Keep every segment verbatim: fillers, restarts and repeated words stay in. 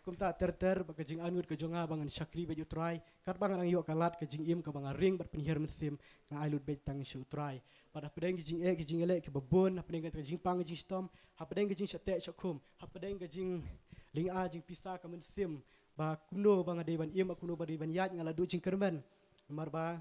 Kumta ter ter bad ka jingangnud ka jong nga ba ngan shakri bad U Trai, katba nga dang ïoh ka lad ka jingim kaba nga ring bad pynhiar mynsiem, nga ai lut bad tang sha U Trai. Bad hapdeng ki jingeh ki jingïaleh kiba bun, hapdeng ka jingpang ka jingshitom, hapdeng ka jingshah teh shah khum, hapdeng ka jinglyngngoh jingpisa ka mynsiem, ba kumno ba nga dei ban im, ba kumno ba dei ban ïaid, nga la duh jingkyrmen. Namar ba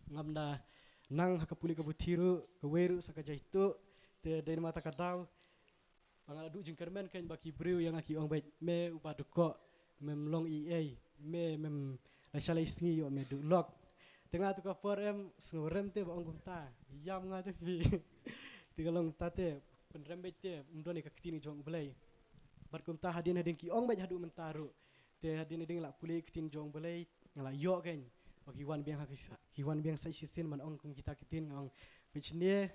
ngam da nang ha ka pule ka puthi ruh, kawei ruh sa ka jaituh, te dei namar kata ka daw ba nga la duh jingkyrmen kein ba ki briew ïa nga ki ong bad me uba duh koh, mem long ei ei, me mem la shalai sngi ïoh me duh lok. Te nga tu ka por em sngew rem te ba ong kumta, ïam nga te phi. Te ka long kumta te pynrem bad te ym don ïa ka ktien jong U Blei. Bad kumta hadien hadien ki ong bad haduh mynta ruh. Te hadien hadien la pule ktien jong U Blei, nga la ïoh kein ba ki wan biang ha ki sa-, ki wan biang sa shisien ban ong kum kita ki ktien, nga ong bad shane.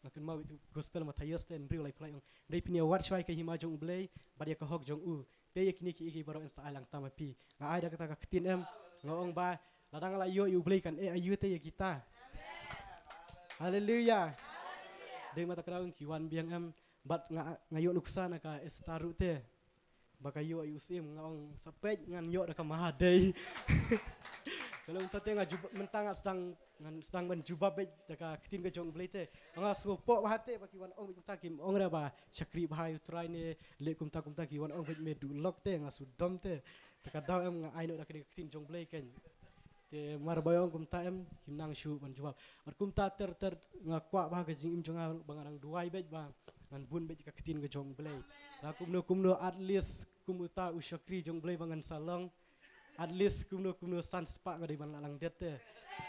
Nga kynmaw ïa ka gospel Mathaios te hynriew laiphew lai, ong, hynrei phin ïa wad shuwa ïa ka hima jong U Blei bad ïa ka hok jong u, te ïa kine kiei kiei baroh yn sa ai lang tam ha phi. Nga ai da kata ka ktien em, nga ong ba lada nga la ïoh ïa U Blei kan eh aïu te ïa kita. Haleluya. Dei namar kata ka daw ki wan biang em. Bad nga, nga ïoh nuksa na ka Esther ruh te ba ka ïoh ïa u syiem, nga ong sa peit ngan ïoh da ka Maha dei. Ka long kumta te nga jubab, mynta nga sdang, ngan sdang ban jubab bad da ka ktien ka jong U Blei te. Nga sngewpoh bha te ba ki wan ong bad mynta kim ong re ba shakri bha ïa U Trai ne leh kumta kumta, ki wan ong bad me duh lok te, nga sngewdom te. Te ka daw em nga ai noh da ka ktien jong U Blei kein. Te mar ba ong kumta em kim nang shuh ban jubab. Bad kumta ter ter nga kwah ba ha ka jingim jong nga ba nga dang duwai bad ba ngan bun bad ka ktien ka jong U Blei. La kumno kumno at least kum uta u shakri jong U Blei ba ngan sa long. At least kumno kumno san spah nga dei ban lah lang det te.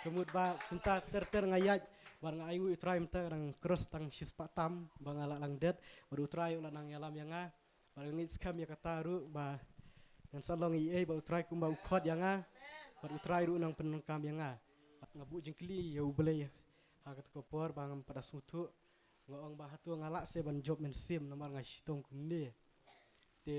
Ka mut ba kumta ter ter nga ïaid bad nga ainguh ïa U Trai mynta ka dang cross tang shi spah tam ba nga lah lang det. Bad U Trai u la nang ïalam ïa nga. Bad nga ngeit skhem ïa kata ruh ba ngan sa long ei ei ba U Trai kumba u khot ïa nga. Bad U Trai ruh u nang pyndonkam ïa nga. Bad nga buh jingkylli ïa U Blei ha kata ka por ba ngam pat da sngewthuh. Nga ong ba hato nga lah se ban jop mynsiem namar nga shitom kumne. Te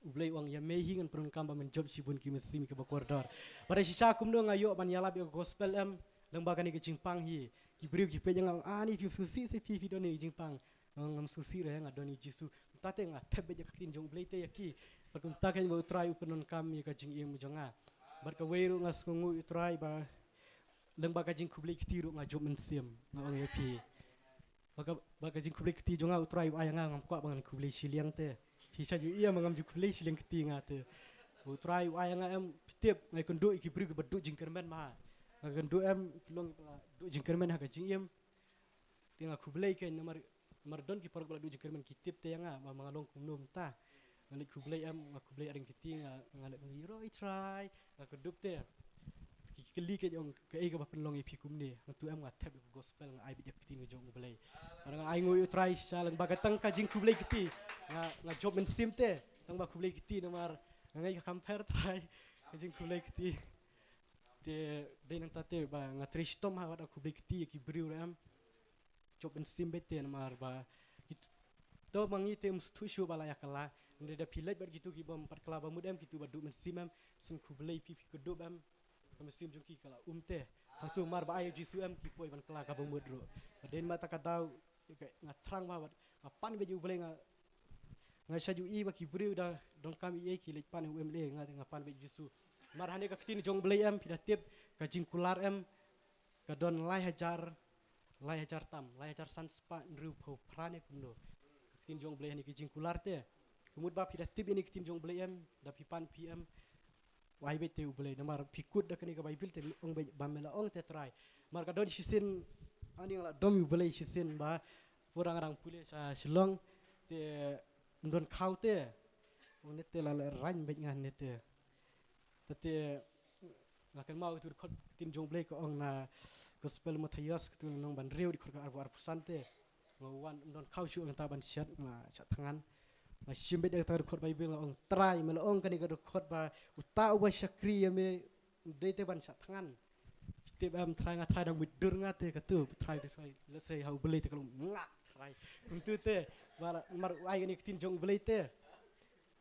U Blei u ong ïa me hi ngan pyndonkam ba men jop shibun ki mynsiem kiba kordor. Bad shisha kumno nga ïoh ban ïalap ïa ka gospel em, lyngba kane ka jingpang hi. Ki briew ki peit ïa nga, ah, ni phim sngewsih se phi, phi don ïa ka jingpang. Nga ong ngam sngewsih re, nga don ïa U Jisu. Mynta te nga thep beit ïa ka ktien jong U Blei te ïa ki. Bad kumta kein ba U Trai u pyndonkam ïa ka jingim jong nga. Bad kawei ruh nga sngewnguh ïa U Trai ba lyngba ka jingkhublei kti ruh nga jop mynsiem, nga ong ïa phi. Ba ka, ba ka jingkhublei kti jong nga U Trai u ai ïa nga, ngam kwah ba ngan khublei shiliang te. Phi sa ju ïa ma ngam ju khublei shiliang kti nga te. U Trai u ai ïa nga em, phi tip, nga ïakynduh ïa ki briew kiba duh jingkyrmen ma ha. Nga ïakynduh em, ki long kiba duh jingkyrmen ha ka jingim. Te nga khublei kein namar, namar don ki paralok ba la duh jingkyrmen ki tip te ïa nga, ba ma nga long kumno mynta. Nga leit khublei em, nga khublei areng kti nga, nga leit ong ïa U Trai, nga kdup te. Ki kylli kein ong kaei kaba pynlong ïa phi kumne. Nga tu em nga thep ïa ka gospel nga ai beit ïa ka ktien ka jong U Blei. Bad nga ainguh ïa U Trai shisha lyngba ka tang ka jingkhublei kti. Nga, nga jop mynsiem te, tang ba khublei kti namar nga ngeit ka compare Trai ka jingkhublei kti. Te dei nangta te ba nga trei shitom ha kaba khublei kti ïa ki briew ruh em. Jop mynsiem beit te namar ba kito ma ngi te ym sngewthuh shuh ba la ïa kylla. Hynrei da phi leit bad kito ki bym pat kylla ba mut em, kito ba duh mynsiem em, sngewkhublei phi, phi kdup em. Ka mynsiem jong ki ka la um te. Hangto mar ba ai ïa U Jisu em ki poi ban kylla kaba mut ruh. Bad dei namar kata ka daw nga thrang bha bad nga pan beit ïa U Blei, nga, nga sa ju i ba ki briew da donkam ïa ki leit pan ïa u M L A, nga, nga pan beit ïa U Jisu. Mar hane ka ktien jong U Blei em, phi da tip ka jingkular em, ka don lai hajar, lai hajar tam, lai hajar san spah hynriewphew phra ne kumno. Ka ktien jong U Blei hane ka jingkular te. Ka mut ba phi da tip ïa kane ka ktien jong U Blei em, da phi pan phi em, u ai beit te U Blei, namar phi kut da kane ka Baibl te ong beit ba me la ong te Trai. Mar ka don shisien, ani nga la dom U Blei shisien ba, por nga dang pule sha Shillong, te ym don khaw te. Ong ne te la lehrain beit nga ne te. Te te nga kynmaw ïa ka dkhot ktien jong U Blei ka ong na Gospel Mathaios ka lynnong ba hynriew dkhot ka arphew arphew san te. Nga wan ym don khaw shuh nangta ban shet, nga shah thngan. Nga shim beit ïa kata ka dkhot Baibl, nga ong Trai, me la ong kane ka dkhot ba uta uba shakri ïa me u dei te ban shah thngan. Phi tip em Trai, nga Trai dang mutdur nga te katu, Trai, Trai, lehse ha U Blei te ka long nga Trai. Kumtu te, ba la, mar u ai kane ka ktien jong U Blei te.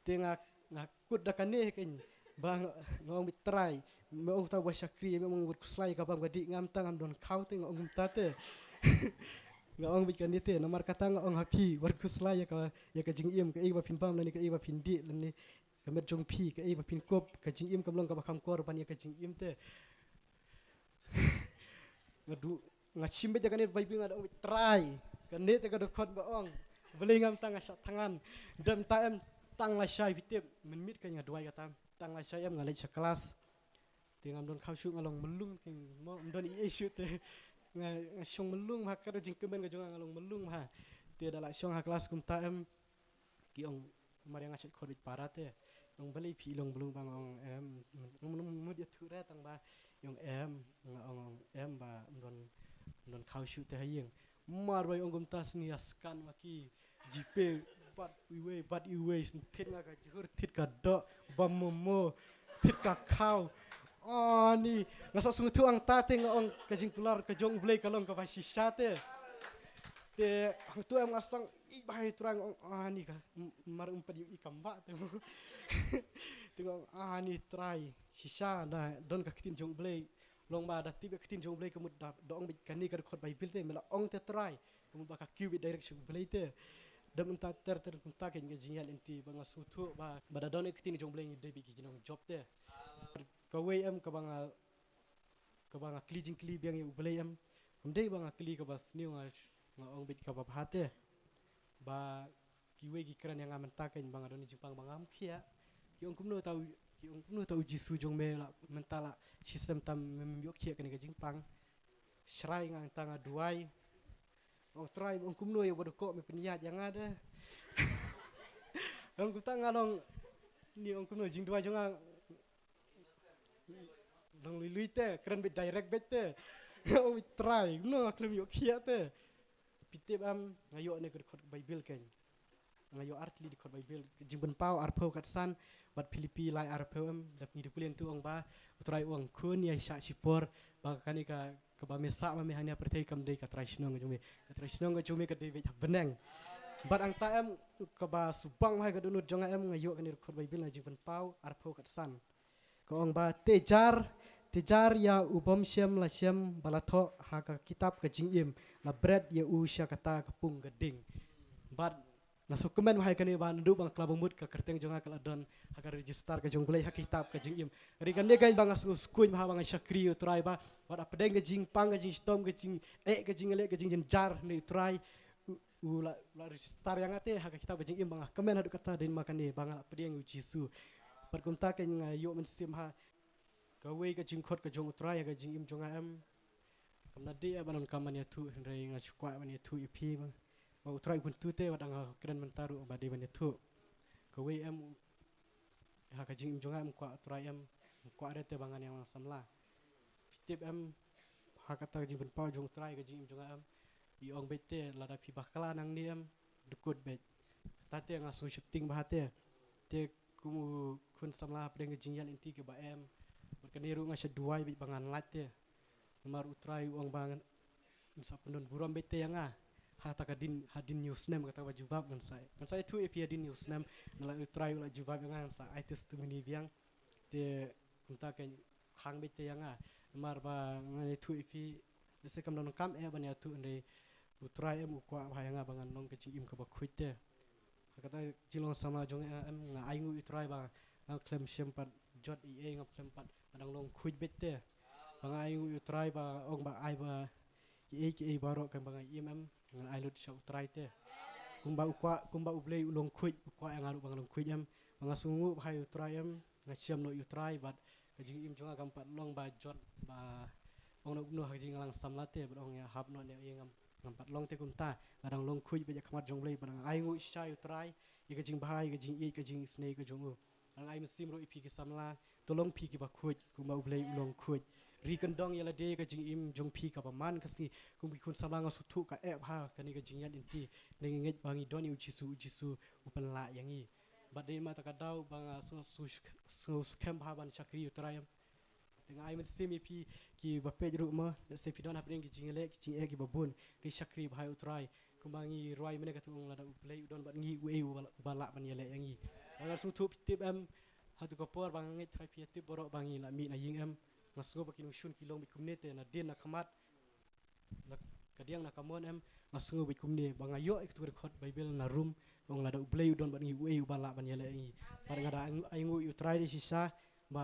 Te nga, nga kut da kane kein ba nga, nga ong beit Trai, me ong uta uba shakri, me ong bad khuslai ka bam ka dih, ngam tang ngam don khaw te, nga ong kumta te. Nga ong beit kane te, namar kata nga ong ha phi, wat khuslai ïa ka, ïa ka jingim, kaei ba phin bam lane kaei ba phin dih lane ka met jong phi, kaei ba phin kup, ka jingim kam long kaba kham kor ban ïa ka jingim te. Nga du, nga shim beit ïa kane Baibl, nga da ong beit trai. Kane te ka dkhot ba ong, Blei ngam tang nga shah thngan. Dem ta em, tang lashai, phi tip, mynmiet ka nga duwai kata, tang lashai em nga leit sha klas. Te ngam don khaw shuh, nga long myllung te, mo, ym don ei ei shuh te. Nga, nga shong myllung bha, ka jingkmen ka jong nga, nga long myllung bha. Te da la shong ha klas kumta em, ki ong, mar ïa nga shet khot beit para te. Ong balei phi long myllung, ba nga ong em, ym, ym, ym mut ïathuh re tang ba ong em, nga ong, ong em ba ym don, ym don khaw shuh te ha ïing. Mar ba ong kumta sni ïa scan ma ki GPay, bat iwei, bat iwei, sni thied nga ka jhur, thied ka doh, bam momo, thied ka khaw. Ani, nga sa sngewthuh hangta te nga ong ka jingkular ka jong U Blei ka long kaba shisha te. Te hangtu em nga sdang ïeit bha ïa U Trai, nga ong ani ka, m-, mar um pat ïohi kam ba te. Te nga ong ani Trai, shisha da don ka ktien jong U Blei. Long ba da tip ïa ka ktien jong U Blei ka mut da, da ong beit kane ka dkhot Baibl te, me la ong te Trai, ka mut ba ka kiew beit direct sha U Blei te. Da mynta ter ter kumta kein ka jingïaid lynti ba nga sngewthuh ba, ba da don ïa ka ktien jong U Blei ngi dei beit ki nongjop te. Kawei em kaba nga, kaba nga kylli jingkylli biang ïa U Blei em. Kam dei ba nga kylli kaba sniew, nga, nga ong beit kaba bha te. Ba kiwei ki kren ïa nga mynta kein ba nga don jingpang ba ngam khiah. Ki ong kumno ta u, ki ong kumno ta U Jisu jong me la mynta la shi snem tam mem ïoh khiah kane ka jingpang. Shrai nga hangta nga duwai. Ong Trai, ong kumno ïa ba dei ko me pynïaid ïa nga de. Ong kumta nga long, ni ong kumno jingduwai jong nga long lui lui te, kren beit direct beit te. Ong beit Trai, kumno nga khlem ïoh khiah te. Phi tip em, nga ïoh ne ka dkhot Baibl kein. Nga ïoh artylli dkhot Baibl, Jingpynpaw arphew khatsan, bad Philippi lai arphew em, da ngi dei pule ntu ong ba, U Trai u ong khun ïa shah shipor, ba kane ka, kaba me sah ma me hangne ha pyrthei kam dei ka trai shnong ka jong me. Ka trai shnong ka jong me ka dei beit ha bneng. Bad hangta em, kaba sngewbang bha ïa ka dohnud jong nga em, nga ïoh kane dkhot Baibl na Jingpynpaw arphew khatsan. Ka ong ba te jar, te jar ïa u bym shem la shem ba la thoh ha ka kitab ka jingim, la bret ïa u sha kata ka pung ka ding. Bad nga sngewkmen bha ïa kane ba naduh ba nga kylla bamut ka kyrteng jong nga ka la don ha ka register ka jong U Blei ha ka kitab ka jingim. Hynrei kane kein ba nga sngewskuiñ bha ba nga shakri ïa U Trai ba, wat hapdeng ka jingpang, ka jingshitom, ka jingeh, ka jingleh, ka jingjynjar, hynrei U Trai u, u la, la register ïa nga te ha ka kitab ka jingim. Ba nga kmen haduh katta dei namar kane ba nga la pdiang ïa U Jisu. Bad kumta kein nga ïoh mynsiem ha kawei ka jingkhot ka jong U Trai ha ka jingim jong nga em. Kam da dei ban ong kam ban ïathuh, hynrei nga shu kwah ban ïathuh ïa phi ba, ba U Trai u kyntu te, wat nga kren mynta ruh ba dei ban ïathuh. Kawei em, ha ka jingim jong nga em kwah U Trai em, kwah re te ba ngan ïalang samla. Phi tip em, ha kata ka Jingpynpaw jong U Trai ka jingim jong nga em, i ong beit te lada phi bakla nangne em, dkut beit. Kata te nga sngewsheptieng bha te. Te kum u khun samla hapdeng ka jingïaid lynti kaba em, bad kane ruh nga shu duwai beit ba ngan lait te. Namar U Trai u ong ba ngan, un sa pyndon burom beit te ïa nga. Ha kata ka dien, hadien New Snem kata ba jubab ngan sa, ngan sa ïathuh ïa phi hadien New Snem. Ngan la, U Trai u la jubab ïa nga, ngan sa ai testimony biang. Te kumta kein khang beit te ïa nga. Namar ba ngan ïathuh ïa phi, lehse kam donkam eh ban ïathuh, hynrei U Trai em u kwah bha ïa nga ba ngan long ka jingim kaba khuid te. Ha kata jinglong samla jong nga em, nga ainguh ïa U Trai ba ngam khlem shym pat jot ei ei, ngam khlem pat, nga dang long khuid beit te. Ba nga ainguh ïa U Trai ba ong ba ai ba kiei kiei baroh kaba nga im em, ngan ai lut sha U Trai te. Kumba u kwah, kumba U Blei u long khuid, u kwah ïa nga ruh ba nga long khuid em. Ba nga sngewnguh bha ïa U Trai em, nga shem noh ïa U Trai bad ka jingim jong nga kam pat long ba jot ba ong noh kumno ha ka jingïalang samla te, bad ong ïa hap noh ne ïa ngam, ngam pat long te kumta. Nga dang long khuid beit ha khmat jong U Blei, bad nga ainguh shisha ïa U Trai ïa ka jingbha, ïa ka jingïeit, ka jingisynei ka jong u. Nga ai mynsiem ruh ïa phi ki samla, to long phi kiba khuid kumba U Blei u long khuid. Ri kyndong ïa lade ka jingim jong phi kaba man ka sngi. Kum ki khun samla nga sngewthuh ka eh bha kane ka jingïaid lynti. Ngi ngeit ba ngi don ïa U Jisu, U Jisu u pynlah ïa ngi. Bad dei ma kata ka daw ba nga sngew, sngew, sngew skhem bha ban shakri ïa U Trai em. Te nga ai mynsiem ïa phi kiba peit ruh mo, lehse phi don hapdeng ki jingleh, ki jingeh kiba bun, ri shakri bha ïa U Trai. Kumba ngi rwai mynne, kata ong lada U Blei u don bad ngi, uei uba, uba lah ban ïaleh ïa ngi. Ba nga sngewthuh phi tip em, hato ka por ba nga ngeit Trai phi ïatip baroh ba ngi la mih na ïing em. Nga sngew ba ki nongshun ki long beit kumne te nadien na khmat. Na ka Ka diang na kamon em, nga sngew bad kumne ba nga ïoh ïa katu ka record Bible na room, ka ong lada U Blei u don bad ngi, uei uba lah ban ïaleh ïa ngi. Bad nga da ainguh ïa U Trai da shisha ba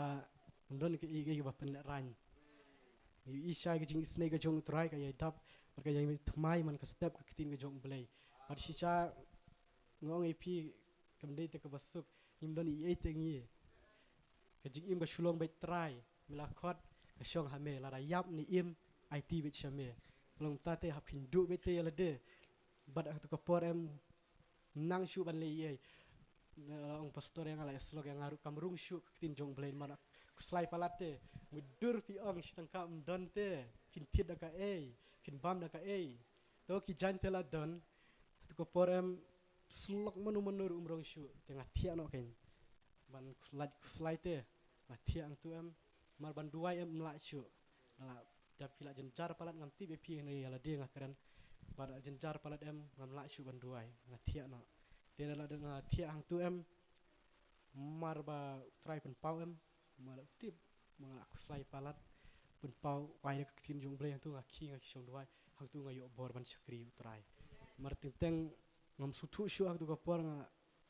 ym don kaei kaei ba pynlehraiñ. Ngi ïohi shisha ka jingisynei ka jong U Trai ka ïai dap bad ka ïai thymmai man ka step ka ktien ka jong U Blei. Bad shisha nga ong ïa phi, kam dei te kaba suk, ngim don ei ei te ngi. Ka jingim ka shu long beit Trai, me la khot ka shong ha me, lada ïap ne im, aiti beit sha me. Ka long kumta te, hap kheiñ duh beit te ïa lade. Bad ha katu ka por em nang shuh ban leh ei ei. Nga la ong pastor ïa nga, la ïasyllok ïa nga ruh, kam rung shuh ka ktien jong U Blei, namar khuslai palat te. Mutdur phi ong shi tyngka ym don te, phin thied da kaei, phin bam da kaei. To ki jaiñ te la don. Ha katu ka por em syllok mano mano ruh ym rung shuh, te nga thiah noh kein. Ban khuslai, khuslai te nga thiah hangtu em, namar ban duwai em ym lah shuh. Nga la, da phi la jynjar palat ngam tip ïa phi, hynrei ïa lade nga kren. Ba la jynjar palat em ngam lah shuh ban duwai, nga thiah noh. Te nga la, nga thiah hangtu em, namar ba U Trai pynpaw em, namar u tip ba nga la khuslai palat, pynpaw wai da ka ktien jong U Blei, hangtu nga khie, nga khie shong duwai, hangtu nga ïoh bor ban shakri U Trai. Namar teng teng ngam sngewthuh shuh ha katu ka por, nga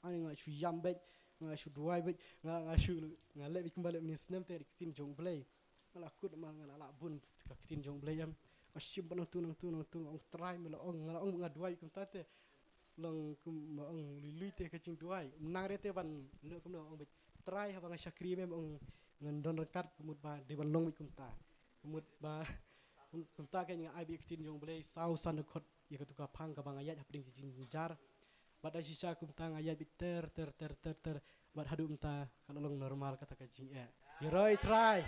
ani nga shu ïam beit, nga shu duwai beit, nga, nga shu, nga leh beit kumba leh mynne snem te da ka ktien jong U Blei. Nga la kut namar nga la lah bun ka ktien jong U Blei em. Nga shim bad nangtu nangtu nangtu, nga ong Trai me la ong, nga la ong nga duwai kumta te. Long kumba ong lui lui te ka jingduwai. Ym nang re te ban leh kumno, ong beit Trai haba nga shakri me, ong ngan don ryngkat, ka mut ba dei ban long beit kumta. Ka mut ba kumta kein nga ai beit ka ktien jong U Blei, saw san dkhot ïa katu ka phang kaba nga ïaid hapdeng ka jingjynjar. Bad da shisha kumta nga ïaid beit ter ter ter ter ter. Bad haduh mynta ka la long normal kata ka jingeh. Ïaroh ïa U Trai.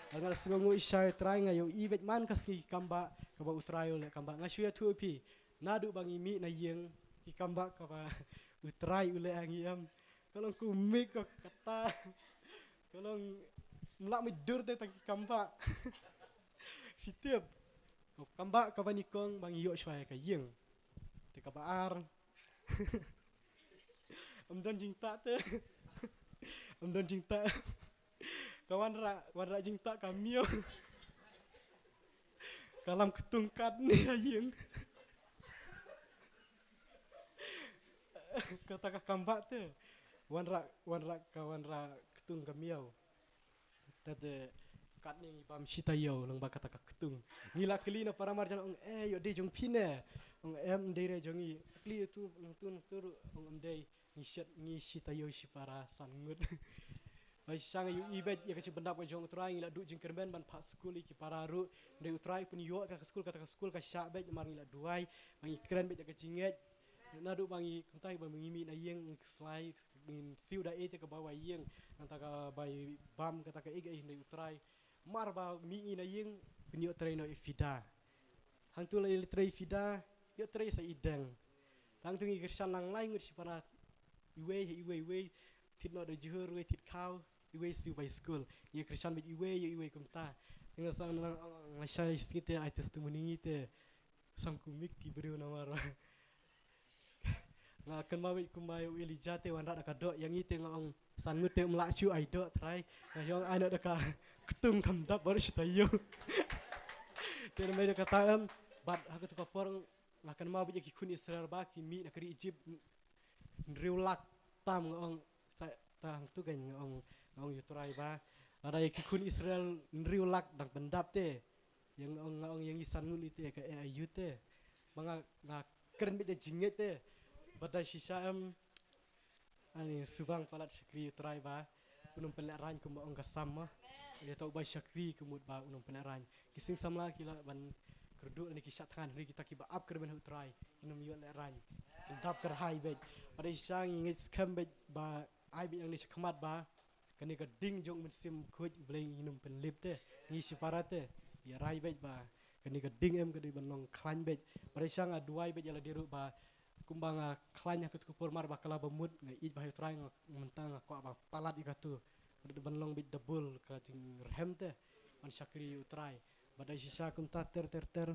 Bad nga la sngewnguh shisha ïa U Trai, nga ïohi beit man ka sngi ki kambah kaba U Trai u leh kambah. Nga shu ïathuh ïa phi, naduh ba ngi mih na ïing, ki kambah kaba U Trai u leh ha ngi em, ka long kumne ka kata. Ka long ym lah mutdur te tang ki kambah. Phi tip, ka kambah kaba nyngkong ba ngi ïoh shuwa ïa ka ïing. Te kaba ar ym don jingtah te. Ym don jingtah. Ka wanrah, wanrah jingtah ka miaw. Ka lam ktung katne ha ïing. Kata ka kambah te. Wanrah, wanrah, ka wanrah ktung ka miaw. Te te katne ngi bam shi taïew lyngba kata ka ktung. Ngi la kylli na para marjan, ong, eh, ïoh dei jong phi ne? Ong, em, ym dei re jong ngi. Kylli tu, nangtu nangtu ruh, ong, ym dei. Ngi shet, ngi shi taïew shi para san ngut. Ba shisha nga ïohi beit ïa ka jingpyndap ka jong U Trai, ngi la duh jingkyrmen ban phah skul ïa ki para ruh. Ym dei, U Trai u pynïoh ïa ka skul, kata ka skul ka shah beit namar ngi la duwai. Ba ngi kren beit ïa ka jingngeit. Naduh ba ngi kumta ba ngi mih na ïing, ngi khuslai, ngin siew da ei te kaba wai ïing, nangta kaba bam kata kaei kaei, hynrei U Trai, mar ba mih ngi na ïing, pynïoh trei noh ïa Fida. Hangtu la ïa trei Fida, ïoh trei sa i Deng. Hangtu ngi kyrshan lang lai ngut shi para, iwei ha iwei, iwei thied noh da jhur, iwei thied khaw, iwei siew bai skul. Ngi kyrshan beit iwei ïa iwei kumta. Nga sa, nga, nga shai sngi te ai testimony ngi te. Sngewkmen ki briew namar nga kynmaw beit kumba ïa u Elijah te wanrah da ka doh, ïa ngi te nga ong san ngut te ym lah shuh ai doh Trai. Nga ong ai noh da ka ktung, kam dap baroh shi taïew. Te namar da kata em, bad ha katu ka por nga kynmaw beit ïa ki khun Israel ba ki mih na ka ri Egypt hynriew lak tam, nga ong sa, ta hangtu kein nga ong, nga ong ïa U Trai ba lada ïa ki khun Israel hynriew lak dang pyndap te, ïa nga ong, nga ong ïa ngi san ngut lei te ka eh aïu te. Ba nga, nga kren beit da jingngeit te. Bad da shisha em, ani subang palat, shakri ïa U Trai ba un ym pynlehraiñ kumba ong ka Salm mo. Ïa uta uba shakri ka mut ba un ym pynlehraiñ. Ki sing samla ki lah ban kyrduh lane ki shah thngan, hynrei kita kiba ap kyrmen ha U Trai kin ym ïoh lehraiñ. Kin dap kyrhai beit. Bad da shisha ngi ngeit skhem beit ba ai beit nangne shakhmat ba kane ka ding jong U Mynsiem Bakhuid U Blei ngin ym pynlip te, ngi shipara te. Ïa rai beit ba kane ka ding em ka dei ban long khlaiñ beit. Bad da shisha nga duwai beit ïa lade ruh ba kumba nga khlaiñ ha katu ka por mar ba ka la ba mut, nga ïeit ba ha U Trai nga, mynta nga kwah ba palat ïa katu. Ka dei ban long beit double ka jingrhem te ban shakri ïa U Trai. Bad da shisha kumta ter ter ter.